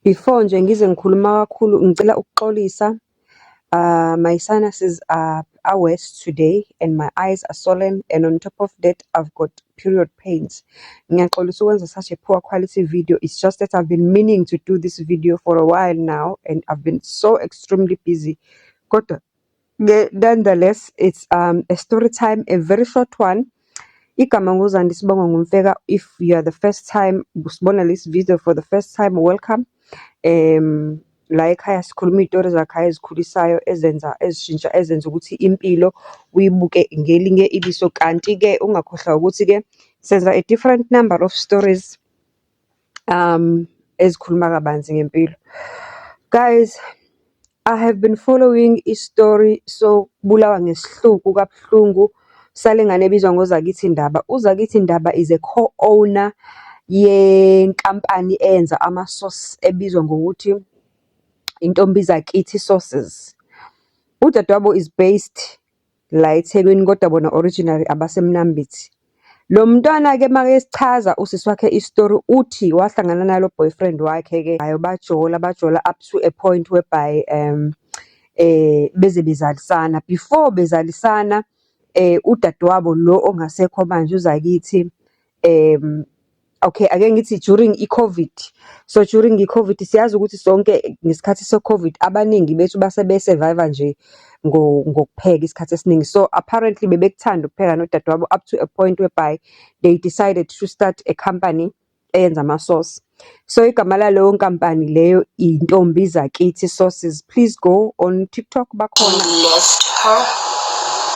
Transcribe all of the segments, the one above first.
Before nje ngize ngikhuluma kakhulu, ngicela ukuxolisa. My sinuses are worse today and my eyes are swollen, and on top of that I've got period pains. Ngiyaxolisa ukwenza such a poor quality video. It's just that I've been meaning to do this video for a while now and I've been so extremely busy. Kodwa nonetheless, it's a story time, a very short one. Igama nguZandi, isibongo nguMfeka. If you are the first time usibona this video for the first time, welcome. La ekhaya sikhuluma iy'tori zakhaya ezikhulisayo, ezenza, ezishintsha, ezenza ukuthi impilo uyibuke ngelinye iliso. Kanti-ke ungakhohlwa ukuthi-ke senza a different number of stories ezikhuluma kabanzi ngempilo. Guys, I have been following i-story sokubulawa ngesihluku kabuhlungu sale ngane ebizwa ngoZakithi Ndaba. UZakithi Ndaba is a co-owner yenkampani eyenza ama-sauce ebizwa ngokuthi Intombi Zakithi Sauces. Udadewabo is based la eThekwini, kodwa bona originally abaseMnambithi. Lo mntwana-ke makesichaza usisi wakhe i-story, uthi wahlangana nalo boyfriend wakhe-ke, bajola, bajola up to a point whereby beze bezalisana. Before bezalisana, udadewabo lo ongasekho manje, uZakithi, okay, ake ngithi during i-COVID. So during i-COVID, siyazi ukuthi sonke ngesikhathi se-COVID abaningi bethu base be-survive-a nje ngokupheka isikhathi esiningi. So apparently bebekuthanda ukupheka nodadewabo up to a point whereby they decided to start a company eyenza ama-sauce. So igama laleyo nkampani leyo Intombi Zakithi Sauces. Please go on TikTok, bakhona. He left her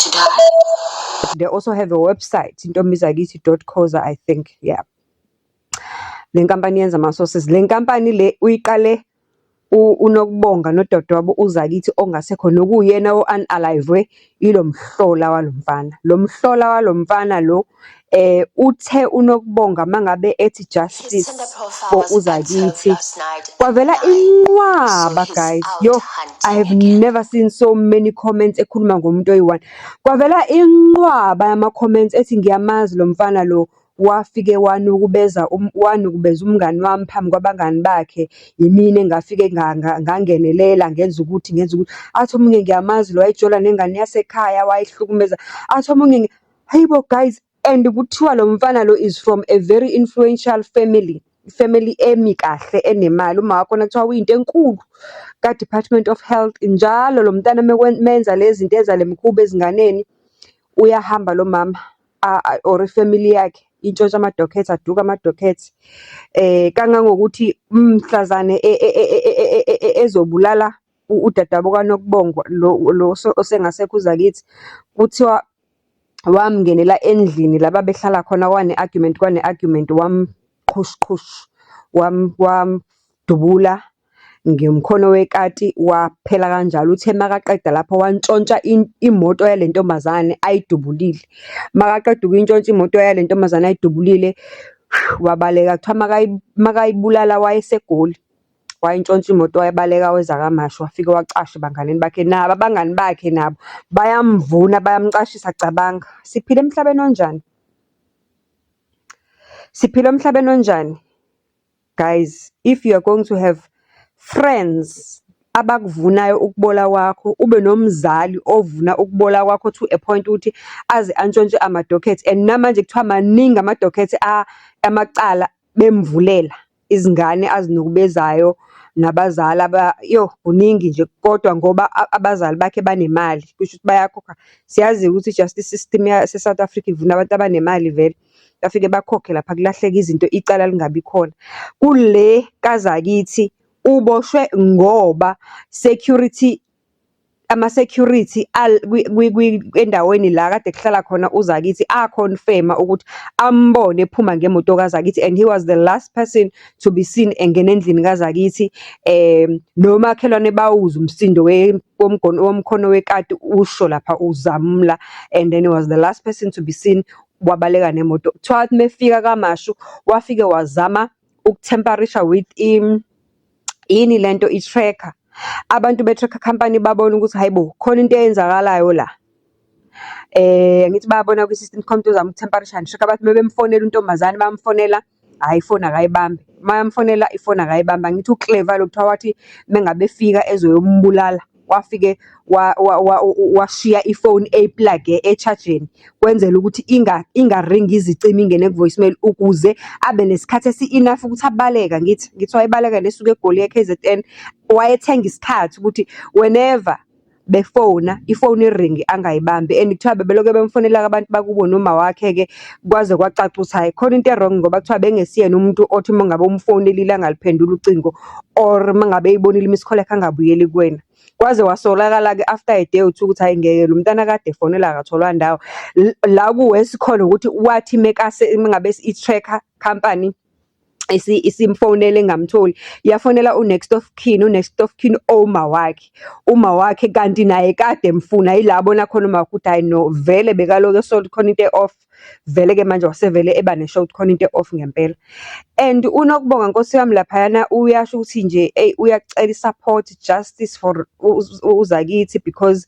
to die. They also have a website, intombizakithi.co, I think, yeah. Le nkampani yenza ama-sauces. Le nkampani le uyiqale uNokubonga nodadewabo uZakithi ongasekho, nokuyena o-unalive ilo mhlola walo mfana. Lo mhlola walo mfana lo, uthe uNokubonga mangabe ethi justice for uZakithi, kwavela inqwaba, guys. Yo, I have never seen so many comments ekhuluma ngomuntu oyi-one. Kwavela inqwaba yama-comments ethi, "Ngiyamazi lo mfana lo, wafike wanukubeza wanukubeza umngani wami phambi kwabangani bakhe. Yimina engafike ngangenelela, ngenza ukuthi, ngenza ukuthi." Athi omunye, "Ngiyamazi lo, wayejola nengane yasekhaya, wayihlukumeza." Athi omunye, hayi bo guys, and kuthiwa lo mfana lo is from a very influential family. Family emi kahle, enemali. Uma wakhona kuthiwa uyinto enkulu ka-Department of Health. Njalo lo mntana menza lezi zinto, enza le mikhuba ezinganeni, uyahamba lo mama or ifamily yakhe intshontshe ama-docket, aduke ama-docket. Kangangokuthi mhlazane ezobulala udadewabo kaNokubonga lo lo osengasekho uZakithi, kuthiwa wamngenela endlini la babehlala khona, kwane-argument, kwane-argument, wamqhush qhush, wamdubula ngomkhono wekati, waphela kanjalo. Uthe makaqeda lapho wantshontsha imoto yale ntombazane ayidubulile. Makaqeda ukuyintshontsha imoto yale ntombazane ayidubulile, wabaleka. Kuthiwa makayibulala wayeseGoli. Wayintshontsha imoto, wabaleka, weza KwaMashu, wafike wacasha ebanganini bakhe. Nabo abangani bakhe nabo bayamvuna, bayamcashisa. Cabanga, siphila emhlabeni onjani? Siphila emhlabeni onjani? Guys, if you are going to have friends abakuvunayo ukubola kwakho, ube nomzali ovuna ukubola kwakho to a point ukuthi aze antshontshe ama-docket, and namanje kuthiwa maningi ama-docket amacala bemvulela izingane azinukubezayo nabazali. Yo, kuningi nje, kodwa ngoba abazali bakhe banemali, kusho ukuthi bayakhokha. Siyazi-ke ukuthi i-justice system yase-South Africa ivuna abantu abanemali vele. Bafike bakhokhe lapha, kulahleke izinto, icala lingabi khona. Kule kaZakithi uboshwe ngoba security, ama-security endaweni la kade kuhlala khona uZakithi a-confirm-a ukuthi ambone ephuma ngemoto kaZakithi, and he was the last person to be seen engena endlini kaZakithi. Nomakhelwane bawuzwa umsindo womkhono wekati usho lapha uzamla, and then he was the last person to be seen, wabaleka nemoto. Kuthiwa wathi uma efika KwaMashu, wafike wazama uku-tamper-isha with yini lento, i-tracker. Abantu be-tracker company babona ukuthi hhayi bo, khona into eyenzakalayo la. Angithi bayabona kwi-system khona umuntu ozama uku-tamper-isha ne-tracker. Bathi uma bemfonela untombazane, bamfonela Hhayi, ifoni akayibambi. Uma emfonela ifoni akayibambi. Angithi u-clever lo kuthiwa wathi uma ngabe efika ezoyombulala, wafike washiya ifoni eyi-plug-e e-charge-ni. Kwenzela ukuthi ingaringi ize icime ingene ku-voicemail ukuze abe nesikhathi esi-enough ukuthi abaleke angithi? Angithi wayebaleka la esuka eGoli eya e-KZN. Wayethenga isikhathi ukuthi whenever befona, ifoni iringe angayibambi and kuthiwa bebelokhu bemfonela-ke abantu bakubo nomawakhe-ke kwaze kwacaca ukuthi hhayi khona into e-wrong ngoba kuthiwa bengesiyena umuntu othi uma ngabe umfonelile angaliphenduli ucingo or uma ngabe eyibonile i-missed call yakhe angabuyeli kuwena. Kwaze wasolakala-ke after a day or two ukuthi hhayi ngeke lo mntwana kade efonela akatholwa ndawo. La ku-worse khona ukuthi wathi mekase uma ngabe i-tracker company isimfonela ingamtholi, yafonela u-next of kin, u-next of kin owuma wakhe. Uma wakhe kanti naye kade emfuna, yila abona khona umawakhe ukuthi hhayi no, vele bekalokhu esola ukuthi khona into e-off. Vele-ke manje wasevele eba ne-sure ukuthi khona into e-off ngempela. And uNokubonga Nkosi yami laphayana uyasho ukuthi nje eyi uyacela i-support, justice for uZakithi because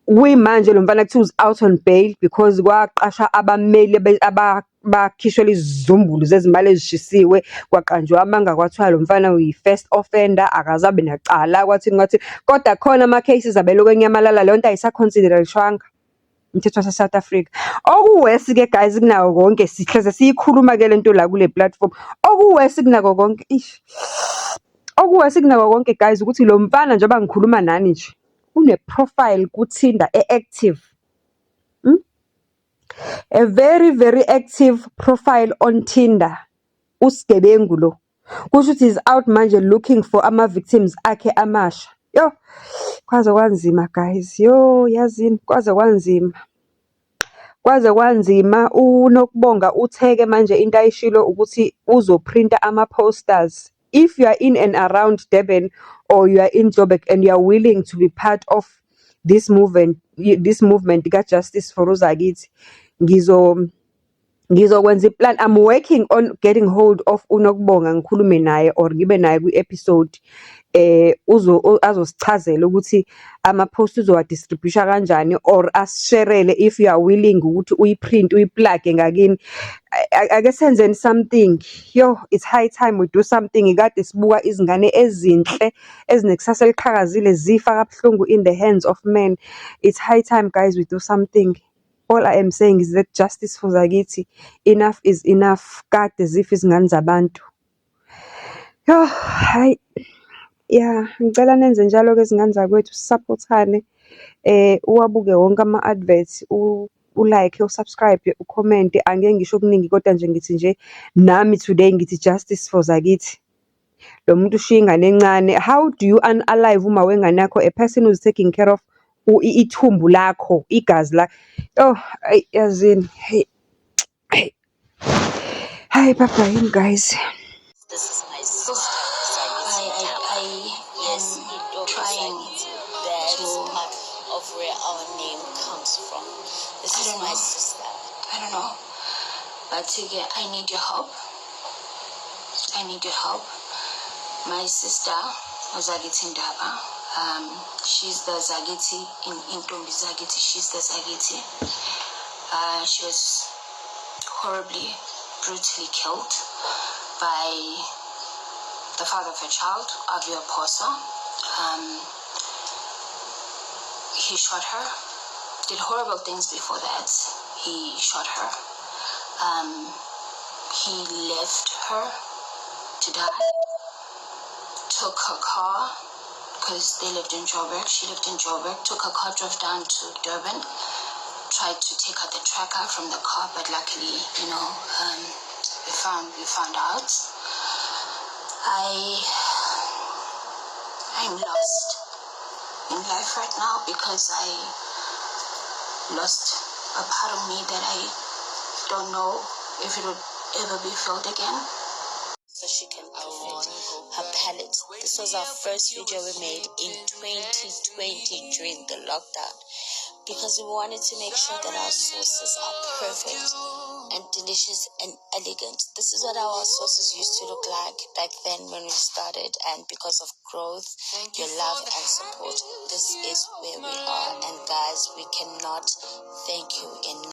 kuyimanje lo mfana kuthiwa is out on bail because kwaqashwa abameli bakhishelwa izizumbulu zezimali ezishisiwe. Kwaqanjwa amanga kwathiwa lo mfana uyi-first offender, akaze abe nacala, kwathini kwathini. Kodwa khona ama-cases abelokhu enyamalala, leyo nto ayisa-consider-ishwanga umthetho wase-South Africa. Oku-worse-ke guys kunako konke, sihleze siyikhuluma-ke le nto la kule platform. Oku-worse kunako konke, eish, oku-worse kunako konke guys, ukuthi lo mfana njengoba ngikhuluma nani nje, une-profile ku-Tinder e-active. A very very active profile on Tinder. Usigebengu lo. Kusho ukuthi is out manje looking for ama-victims akhe amasha. Yo, kwaze kwanzima guys, yo yazini, kwaze kwanzima. Kwaze kwanzima. UNokubonga uthe-ke manje into ayishilo ukuthi uzophrinta ama-posters. If you are in and around Durban or you are in Joburg and you are willing to be part of this movement ka-Justice for uZakithi, ngizokwenza i-plan. I'm working on getting hold of uNokubonga ngikhulume naye or ngibe naye kwi-episode azosichazela ukuthi ama-post uzowa-distribute-a kanjani or asi-share-ele if you are willing ukuthi uyi-print uyi-plug-e ngakini. Ake senzeni something. Yo, it's high time we do something. Kade sibuka izingane ezinhle ezinekusasa eliqhakazile zifa kabuhlungu in the hands of men. It's high time guys we do something. All I am saying is that justice for Zakithi, enough is enough. Kade zifa izingane zabantu. Yo, hhayi, ya, ngicela nenze njalo-ke zingane zakwethu, si-support-ane. Uwabuke wonke ama-adverts, u-like, u-subscribe, u-comment-e. Angeke ngisho okuningi kodwa nje ngithi nje, nami today ngithi justice for Zakithi. Lo muntu ushiye ingane encane. How do you unalive uma wengane yakho, a person who is taking care of ithumbu lakho, igazi la. Oh, hhayi yazini, hey, hhayi. Hhayi, bye bye guys. This is my sister, Zakithi Ndaba. I Yes, am Intombi trying Zakithi. That's to part of where our name comes from. This I is don't my know. sister. I don't know. But I need your help. I need your help. My sister, Zakithi Ndaba, she's the Zakithi in Intombi Zakithi. She's the Zakithi. She was horribly, brutally killed by the father of her child, Aviwe Phosa. He shot her, did horrible things before that. He shot her. He left her to die, took her car, because they lived in Joburg. She lived in Joburg, took her car, drove down to Durban, tried to take out the tracker from the car, but luckily, we found out. I'm lost in life right now because I lost a part of me that I don't know if it would ever be filled again. So she can perfect her palate. This was our first video we made in 2020 during the lockdown because we wanted to make sure that our sauces are perfect and delicious and elegant. This is what our sauces used to look like back then when we started, and because of growth, your love and support, this is where we are. And guys, we cannot thank you enough.